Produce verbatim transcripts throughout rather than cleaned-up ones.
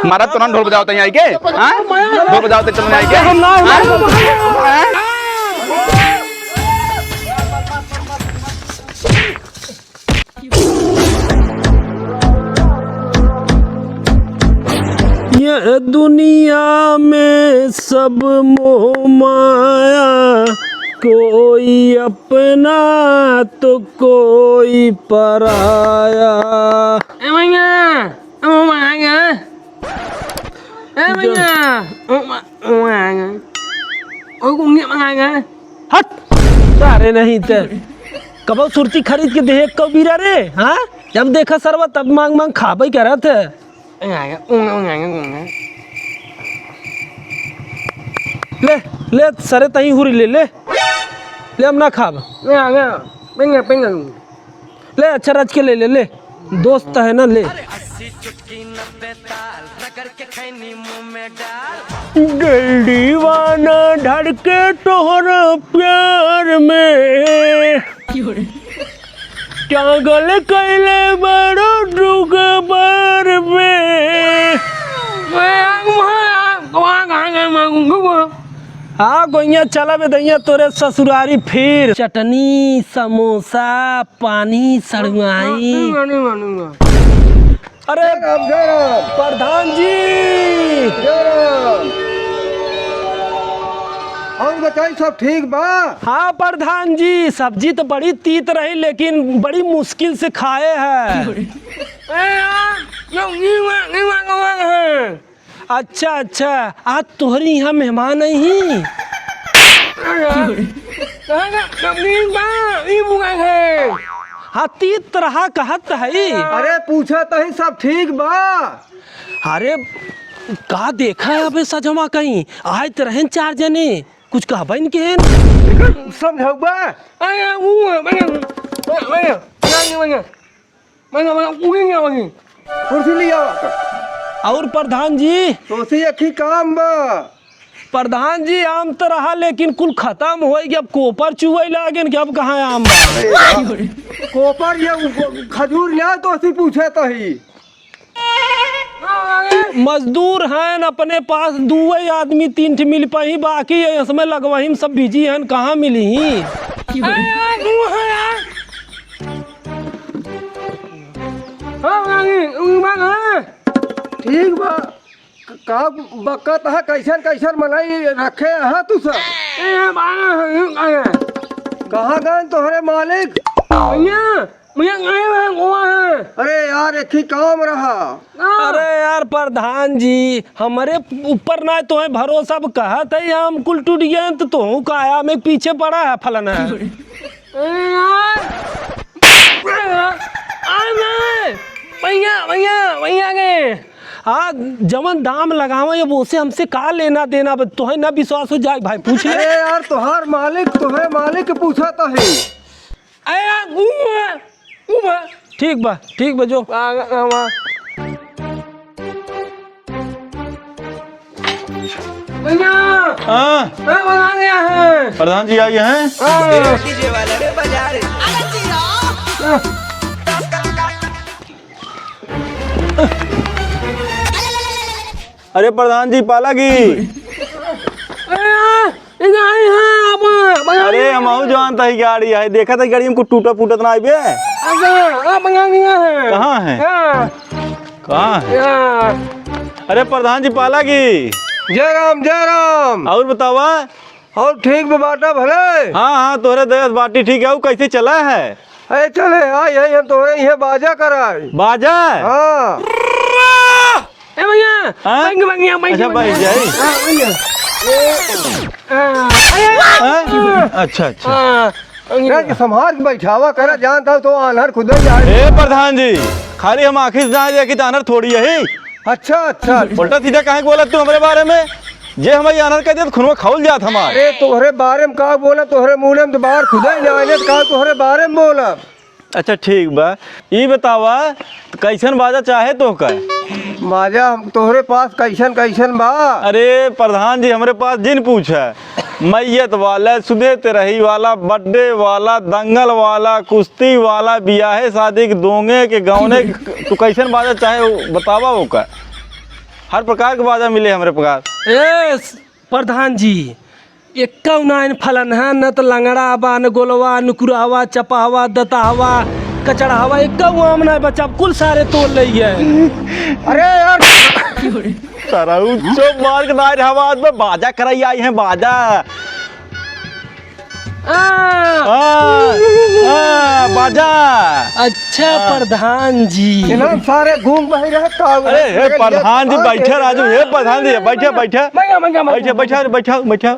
मारा तो ना ढोल बजावत है यहाँ के, हाँ? ढोल बजावत है, चलो यहाँ के। हम ना, हाँ? हाँ? यह दुनिया में सब मोह माया, कोई अपना तो कोई पराया। ए भैया, ए भैया, ए भैया, ओ मा-, ओ भैया, ओ गुंगे भैया। हट, सारे नहीं ते। कबो सुरती खरीद के देहे कबीरा रे, हाँ? जब देखा सरवा तब मांग मांग खाबे करत है। ले, ले, सरे तहीं हुरी ले, ले। ले, हम ना खाब। ले, अच्छा रच के ले, ले, ले। दोस्त है ना, ले। दिल दीवाना धड़के तोहरा प्यार में। पागल कैले बड़ो दुख बार में। हाँ, गोइया, चला बे दैया तोरे ससुरारी फिर। चटनी, समोसा, पानी, सड़ुआई। अरे जय राम, जय राम। प्रधान जी। जय राम। और बताई, सब ठीक बा? हाँ प्रधान जी, सब्जी तो बड़ी तीत रही, लेकिन बड़ी मुश्किल से खाए हैं। ए यार, यो नीवा, नीवा, नीवा है। अच्छा, अच्छा, आज तोहरी यहाँ मेहमान आई ही। अरे यार, कहाँ का नवनीत बा? ई बुआ है। हाँ, तीत रहा कहत है। अरे, पूछा तही सब ठीक बा। अरे, का देखा है अबे सजमा कहीं? आए त रहन चार जने, कुछ कहबे न केन। एकर समझौबा। अरे, ऊ है, भैया, भैया, भैया, भैया, भैया। मैं, मैं उड़ी नहीं आवानी। कुर्सी ले आओ। और प्रधान जी? तोसी एक ही काम बा। प्रधान जी, आम तो रहा, लेकिन कुल खत्म होइ गया। अब कोपर चुवै लागेन कि अब कहाँ आम बा? अरे यार, कोपर ये उ-, खजूर ले आओ, तोसी पूछे तो ही। मजदूर हैं अपने पास दुए आदमी, तीन ठे मिल पाई, बाकी ये इसमें लगवही में सब बिजी हैं, कहाँ मिली ही? अरे यार, तू है यार। हाँ, रानी, उ बात है। ठीक बा। क-, का बकत है, कैसन, कैसन मनई रखे हैं तू सब? ए, बारह है, ये का है? कहाँ गए तोहरे मालिक? भैया, भैया, गए हैं, गोवा है। अरे यार, एक ही काम रहा। हाँ। अरे यार प्रधान जी, हमरे ऊपर ना तोहे भरोसा, अब कहत है हम कुल टूट गए हैं, तो तोहू का आया में पीछे पड़ा है फलाना है। अरे यार, अरे यार, आ गए। भैया, भैया, भैया गए। हाँ, जवन दाम लगावे, अब ओसे हमसे का लेना देना, अब तोहे ना विश्वास हो जाए भाई, पूछ ले। अरे यार, तोहार मालिक, तोहरे मालिक के पूछा तो है। अरे यार, घूम है, घूम है। ठीक बा, ठीक बा, जो। आ, आ, आ, आ। भैया! हाँ। अरे, बना गया है। प्रधान जी आ गए हैं। हाँ। अरे प्रधान जी, पाला की। अरे यार, ये गाड़ी है, आप बना अरे, दिया। हम आऊ जानता ही गाड़ी है, देखा था गाड़ी हमको टूटा फूटत ना आइबे। अच्छा, आप बना दिया है। कहाँ है? हाँ। कहाँ है? यार। अरे प्रधान जी, पाला की। जय राम, जय राम। और बतावा? और ठीक बा, बाटा भले? हाँ, हाँ, तोहरे दया से बाटी ठीक है। और कैसे चला है? अरे चले, आ, यही हम तोहरे यहाँ बाजा कराए। बाजा? हाँ। ए भैया, हाँ? बंग, बंग, बंग, अच्छा, बंग। बंग जाई। हाँ, भैया। हाँ, अरे। हाँ? अच्छा, अच्छा। हाँ, बंग। यार, कि संभाल के बैठावा करा, जानता हूँ तो आन्हर खुद ही जाए। ए प्रधान जी, खाली हम आँखी से ना देखी तो आन्हर थोड़ी यही। अच्छा, अच्छा, अच्छा। उल्टा सीधा काहे के बोलत तू हमरे बारे में? जे हमारी आन्हर कह दे तो खुनवा खाउल जात हमार। अरे, तोहरे बारे में का बोलब, तोहरे मुँह में तो बाहर खुदा ही ना आइले, तो का तोहरे बारे में बोलब? अच्छा, ठीक बा। ई बतावा, कैसन बाजा चाहे तोहका? बाजा हम, तोहरे पास कैसन, कैसन बा? अरे, प्रधान जी, हमरे पास जिन पूछा। मैयत वाला, सुधे तेरही वाला, birthday वाला, दंगल वाला, कुश्ती वाला, बियाहे शादी के, दोंगे के, गौने के, तू कैसन बाजा चाहे, उ बतावा ओका। हर प्रकार के बाजा मिले हमरे प्रकार। ए, प्रधान जी, एक्कउ नाइन फलनहा, न त लंगड़ा बा, न गोलवा, नुकुरहवा, चपहवा, दतहवा, कचड़हवा, एक्कउ आम नाइ बचा, कुल सारे तोड़ लइ गए। अरे यार, सारा उ चुप मार के नाइ रहा, आज में बाजा कराई आई हैं, बाजा। आ, आ, आ, बाजा। अच्छा, हाँ। प्रधान जी। इन्हन सारे घूम बही रहे, का अरे, हे, प्रधान जी, बैठे राजू, हे, प्रधान जी, बैठे, बैठे। मंगा, मंगा, मंगा। बैठे, बैठे, बैठे, बैठे।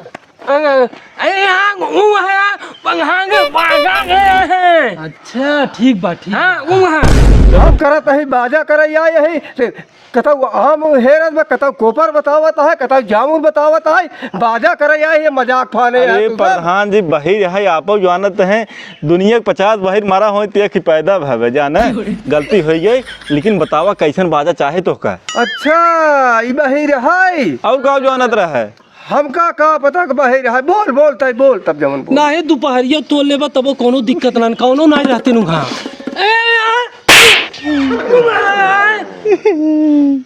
अरे, यहाँ घूम है, पंघांगे बागा गया है। अच्छा, ठीक बा, ठीक हाँ, बा। घूम है। हम करत ही बाजा करे या यही। कतउ आम हेरत बा, कतउ कोपर बतावत है, कतउ जामुन बतावत है, बाजा करे या, ये मजाक फाने अरे यार, तू सब। प्रधान जी, बहिर है, आपउ जानत हैं, दुनिया के पचास बहिर मरा होई, ते एक ही पैदा भवे, जाने, गलती होइ गई, लेकिन बतावा, कैसन बाजा चाहे तोहका? अच्छा, ई बहिर है। अउ का जानत रहे? हमका का पता कि बहिर है, बोल, बोल, तई बोल, तब जवन बोल। नाहीं, दुपहरियो तोल लेबा, तबो कउनो दिक्कत ना, कउनो नाहीं रहती नु घाम। ए, आ,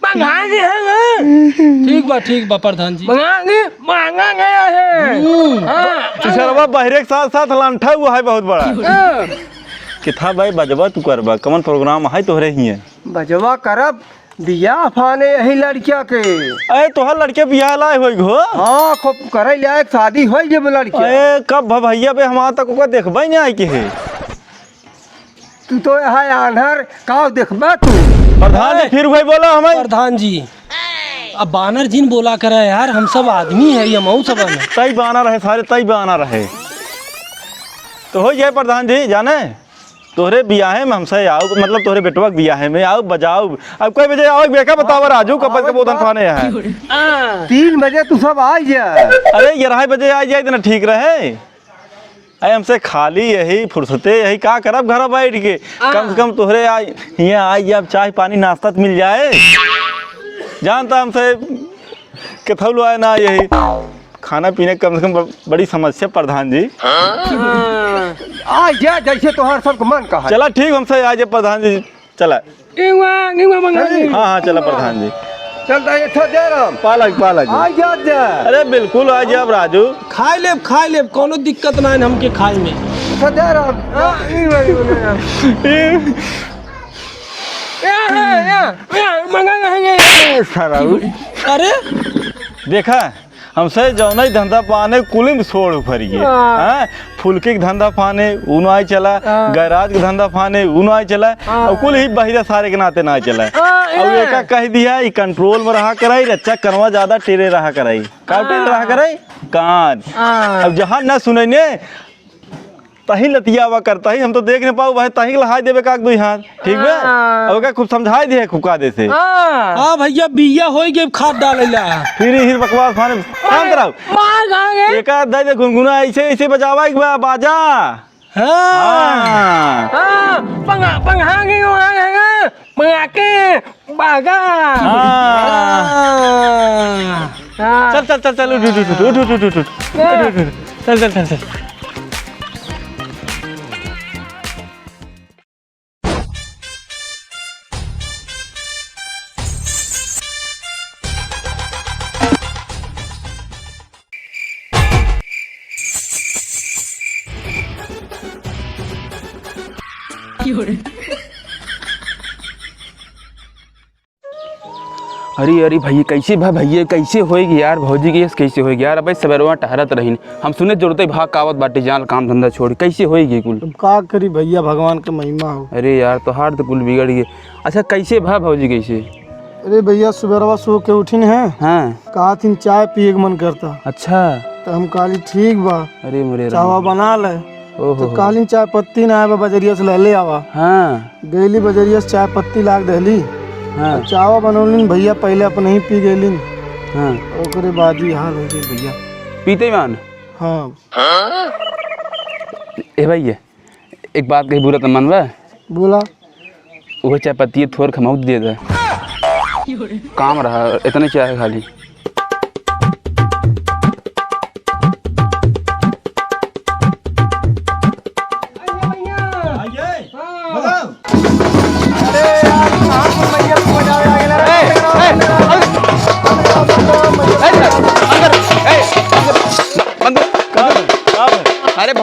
मंगा गए हैं ना? ठीक बा, ठीक बा, प्रधान जी। मंगा गए, मंगा गया है। हम्म। हाँ। तीसरवा बहिरे के साथ साथ लंठा हुआ है बहुत बड़ा। हाँ। किथा भाई बजवा तू करबा, कमन program है तोहरे हिये? बजवा करब, बियाह फाने यही लड़किया के। अरे तोहर लड़के बियाह लाए होई हो? हाँ, खूब करे लायक शादी होई जब लड़किया। अरे कब भ-, भैया बे हमार तक ओका देखबे नहीं आए के है। तू तो यहाँ आन्हर, का देखबा तू? प्रधान जी, ए, फिर वही बोला हमें। प्रधान जी, अब बानर जिन बोला करे यार, हम सब आदमी है, ये मऊ सब है। तई बानर है सारे, तई बानर है। तो हो जाए प्रधान जी, जाने तोहरे बियाहे में हमसे आउब, मतलब तोहरे बेटवा के बियाहे में आउब, बजाउब। अब कई बजे आउब, बेका बतावा राजू, कब तक के बोधन थाने है? तीन बजे तू सब आ जा। अरे, ग्यारह बजे आ जाए, इतना ठीक रहे। अरे हमसे खाली यही फुर्सते, यही का करब घर बैठ के? हाँ। कम से कम तोहरे आ, हियाँ आ जाब, चाय पानी नाश्ता त मिल जाए। जानता हमसे केथौलो आए ना यही। खाना पीने कम से कम ब-, बड़ी समस्या प्रधान जी। हाँ। आ जा जैसे तोहार सबके मन कहा। चला ठीक, हमसे आ जाए प्रधान जी, चला। इवा, इवा मंगा ले। हाँ, हाँ, चला प्रधान जी। चल त ये था जयराम। पालक, पालक। आ जा, जा। अरे बिल्कुल आ जाब राजू। खाइ लेब, खाइ लेब, कउनो दिक्कत ना है हमके खाइ में। अच्छा जयराम। हाँ, इवा, इवा, इवा। या, या, या, मंगा लेंगे। ए, सारा उ। अरे? देखा, हमसे जौनइ धंधा पाने कुलिम सोड़ उफर गए। हाँ। हाँ? फुलकी के धंधा पाने, उ नाहीं चला, हाँ। गैराज के धंधा पाने, उ नाहीं चला, हाँ। अउर कुल ही बहिरा सारे के नाते नाहीं चला। हाँ, अउर ये। एका कह दिया, ई control में रहा कराई, रच्चा कनवा ज्यादा टेढ़े रहा कराई। का टेढ़े रहा हाँ। कराई? कान। हाँ। अब जहाँ न सुने ने, तहीं लतियावा कर, तहीं हम तो देख न पाऊ भाई, तहीं के लहाई देबे का दुई हाथ, ठीक बे? हाँ। अब ओका खूब समझाई दे, खूब का दे से। हाँ। हाँ भैया, बिया होई के खाद डालेला। फिर ही बकवास फाने, शांत रहो। मार खाएंगे। एका दे दे गुनगुना, ऐसे, ऐसे बजावा एक बार बाजा। हाँ। हाँ। हाँ, पंगा, पंगा के, पंगा के, बागा। हाँ। हाँ। चल, चल, चल, चल, उठ, उठ, उठ, उठ। हाँ। उठ, उठ, उठ। चल, चल, चल, चल। अरे, अरे भैया, कैसे भा भैया, कैसे होएगी यार? भौजी के यस कैसे होएगी यार? अबे सबेरवा टहरत रहीन, हम सुने जोड़ते भाग का आवत बाटे, जान काम धंधा छोड़, कैसे होएगी कुल? अब का करी भैया, भगवान के महिमा हो। अरे यार, तोहार तो कुल बिगड़ गए। अच्छा, कैसे भा भौजी, कैसे? अरे भैया, सुबेरवा सो के उठिन है। हाँ। कहा थिन चाय पिए के मन करता। अच्छा। तो हम कहली ठीक बा। अरे मोरे चावा राम। बना ले। ओहो तो हो। कहलिन चाय पत्ती ना आए बा, बजरिया से ले, ले आवा। हाँ। गईली बजरिया से चाय पत्ती लाग देली। हाँ। तो चावा बनौलिन भैया, पहले अपने ही पी गईलिन। हाँ। ओकरे बाद ही हाल हो गई भैया। पीते ही मान? हाँ। ए भैया, एक बात कही, बुरा त मानबा? बोला। उहे चाय पत्ती थोर खमौत दे दे। काम रहा, इतने चाय खाली।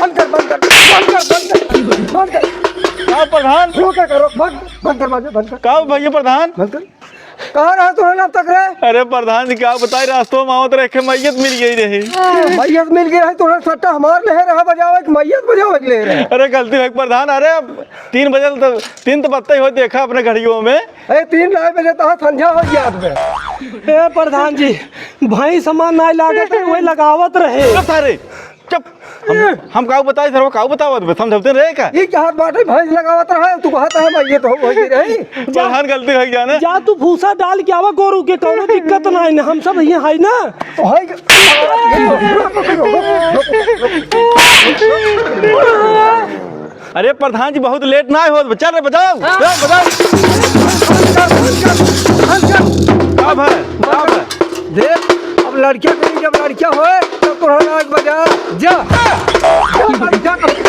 बंद कर, बंद कर, बंद कर, बंद कर, बंद कर। का प्रधान? रोका करो, बंद, बंद कर, बंद कर। का भइया प्रधान? बंद कर। कहाँ रहा तू अब तक रे? अरे प्रधान जी, का बताई, रास्तों में आवत रहे, एक मैयत मिल गई रही। मैयत मिल गई रही, तोहरा सट्टा हमार लेहे रहा बजावे कि मैयत बजावे के लेहे रहा? अरे गलती होइ गई प्रधान, अरे अब तीन बजल त, तीन त बजते ही होइ, देखा अपने घड़ियों में। अरे तीन नाहीं बजे त संझा होइ गया आदमी। ए प्रधान जी, भैंस हमार नाहीं लागत रहे, वही लगावत रहे। चुप सारे, चुप। हम, हम काऊ बताई सर, वो काऊ बतावत बे, समझौते रहे का? ई कहत बाटे भैंस लगावत रहे, तू कहत है मैयत होइ गई रही। प्रधान गलती होइ गया ना। जा तू भूसा डाल के आवा गोरू के, कौनो दिक्कत नाहीं ना, हम सब यहाँ है ना। तो है कि अरे प्रधान जी, बहुत लेट ना होत, चल रे, बजाओ, बजाओ, बजाओ। का भा, का भा? देख, अब लड़किया कहीं जब लड़किया होए, तब तोहरा नाक बजा, जा। जा, जा, जा, जा।